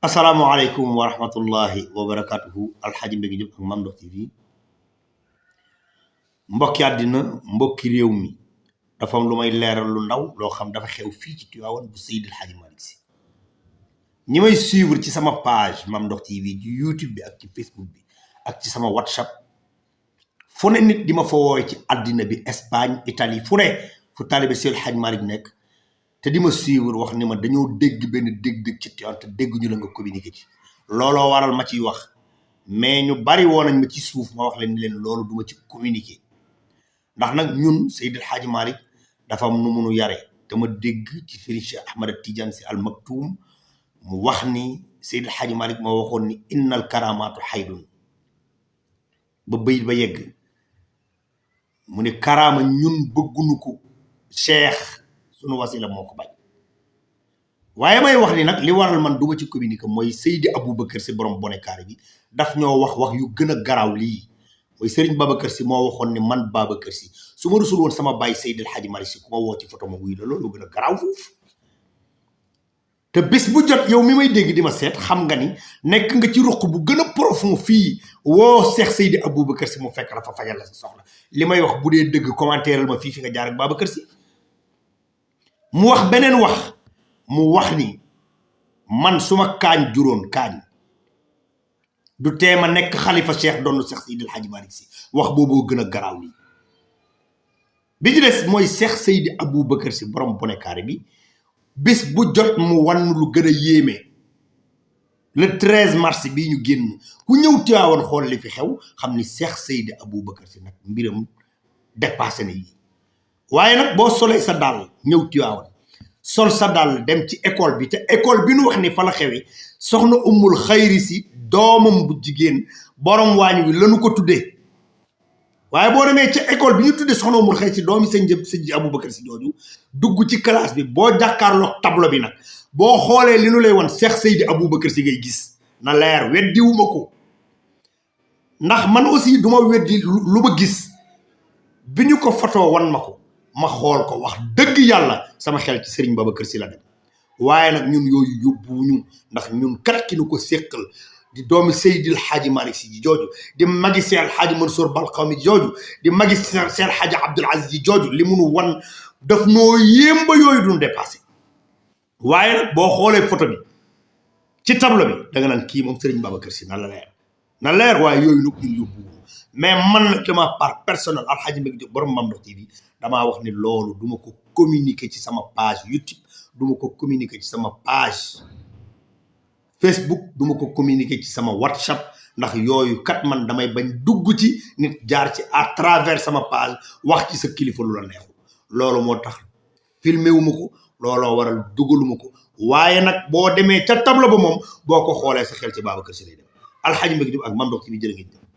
asalaamaaleykum wa rahmatullahi wa barakatuhu alxaaji Mbégi Diop ak Mame Ndokh TV mbokki àddina mbokki réew mi dafa am lu may leeral lu ndaw loo xam dafa xew fii ci Tivaouane bu Seydi El Hadji Malick Sy ñi may suivre ci sama page Mame Ndokh TV ci YouTube bi ak ci Facebook bi ak ci sama WhatsApp fu ne nit di ma fa wooye ci àddina bi Espagne Italie fu ne fu taalibe Seydi El Hadji Malick nekk te di ma suivre wax ni ma dañoo dégg benn dégg-dégg ci Tivaouane te dégguñu la nga communiqué ci looloo waral ma ciy wax mais ñu bari woon nañ ma ci suuf ma wax leen ni leen loolu duma ci communiqué ndax nag ñun Seydi El Hadji Malick dafa am nu munu yare te ma dégg ci Serigne Cheikh Ahmad Tidiane Sy Al Maktoum mu wax ni Seydi El Hadji Malick moo waxoon ni innal karamaatu haydun ba bayit ba yegg mu ne karaama ñun bëgguñu ko cheikh sunu wasila moo ko bañ waaye may wax ni nag li waral man duma ci communiquer mooy Seydi Aboubacar Sy borom bonekaare bi daf ñoo wax yu gën a garaaw lii mooy Serigne Babacar Sy moo waxoon ni man Babacar Sy su ma rusul woon sama baay Seydi El Hadji Malick Sy ku ma woo ci photo ma wuy la loolu gën a garaaw foofu te bés bu jot yow mi may dégg di ma seet xam nga ni nekk nga ci ruq bu gën a profond fii woo Cheikh Seydi Aboubacar Sy mu fekk la fa fajal la sa soxla li may wax bu dee dëgg commentaire ma fii fi nga jaar ak Babacar Sy mu wax beneen wax mu wax ni man suma kaañ juróon kaañ du teema nekk xalifa cheikh doon Cheikh Seydi El Hadji Malick Sy wax booboo gën a garaaw lii bi ci des mooy Cheikh Seydi Aboubacar Sy borom bonekaare bi bis bu jot mu wan lu gën a yéeme le 13 mars bii ñu génn ku ñëw Tivaouane xool li fi xew xam ni Cheikh Seydi Aboubacar Sy nag mbiram dépassé na yi waaye nag boo solee sa dàll ñëw Tivaouane sol sa dàll dem ci école bi te école bi nu wax ni fa la xewee soxna Ummul Xayri Sy doomam bu jigéen borom waañ wi lanu ko tuddee waaye boo demee ca école bi ñu tuddee soxna Ummul Xayri Sy doomi sëñ Aboubacar Sy jooju dugg ci classe bi boo jàkkaarloog tableau bi nag boo xoolee li nu lay wan Cheikh Seydi Aboubacar Sy ngay gis na leer weddiwuma ko ndax man aussi duma weddi lu ma gis bi ñu ko photo wan ma ko ma xool ko wax dëgg yàlla sama xel ci Serigne Babacar Sy la dem waaye nag ñun yooyu yóbbuwuñu ndax ñun kat ki nu ko séqal di doomi Seydi El Hadji Malick Sy ji jooju di magi Seydi El Hadji Mansour Bal Qawmi ji jooju di magi Seydi El Hadji Abdoul Aziz ji jooju li munu wan daf noo yéem ba yooyu duñ dépassé waaye nag boo xoolee photo bi ci tableau bi da nga naan kii moom Serigne Babacar Sy na leer waaye yooyu nag ñun yóbbuwuñu mais man nag dama part personnel alxaaji Mbégi Diop borom Mame Ndokh TV damaa wax ni loolu duma ko communiquer ci sama page YouTube duma ko communiquer ci sama page Facebook duma ko communiquer ci sama WhatsApp ndax yooyu kat man damay bañ dugg ci nit jaar ci à travers sama page wax ci sa kilifa lu la neexul loolu moo tax filmé wu ma ko looloo waral dugaluma ko waaye nag boo demee ca tableau ba moom boo ko xoolee sa xel ci Babacar Sy lay dem alxaaji Mbégi Diop ak Mame Ndokh TV jërë ngeen jëf